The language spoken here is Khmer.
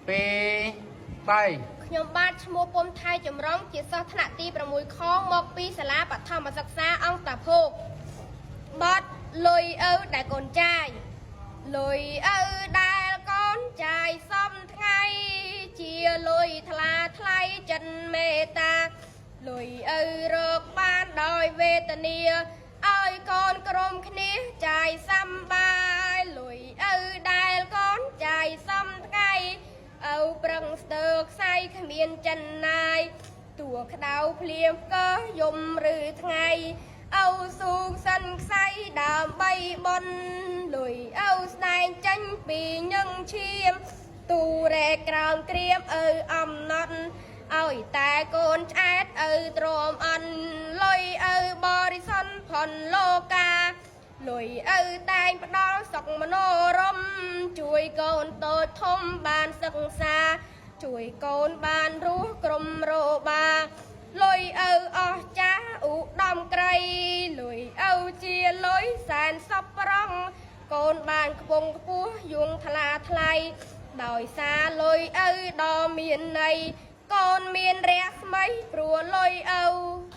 2 3 ខ្ញុំបាទឈ្មោះពុំថៃចម្រុងជាសិស្សថ្នាក់ទី6ខមកពីសាលាបឋមសិក្សាអង្គតាភោគបត់លុយឪដែលកូនចាយលុយឪដែលកូនចាយសំថ្ងៃជាលុយថ្លាថ្លៃចិនមេត្តាលុយឪរកបានដោយវេទនាឲ្យកូនក្រុមគ្នាចាយសំបាយលុយឪដែលកូនចាយសំថ្ងៃ ឪប្រឹងស្ទើខ្សែគ្មានចិនណាយតួក្តៅភ្លៀងកើយំឬថ្ងៃឪស៊ូសិនខ្សែដើម្បីបនលុយឪស្ដែងចេញពីញឹងឈាមទូរែក្រោមក្រៀមឪអំណត់ឲ្យតែកូនឆ្អែតឪទ្រាំអន់លុយឪបរិសុទ្ធផនលោកា លុយឪតែងផ្ដល់សុខមនោរមជួយកូនតូចធំបានសិក្សា ជួយកូនបានរស់ក្រុមរបាលុយឪអស់ចាស់ឧត្តមក្រីលុយឪជាលុយសែនសពប្រងកូនបានខ្ពង់ខ្ពស់យងថ្លាថ្លៃដោយសារលុយឪដ៏មានន័យកូនមានរស្មីព្រោះលុយឪ។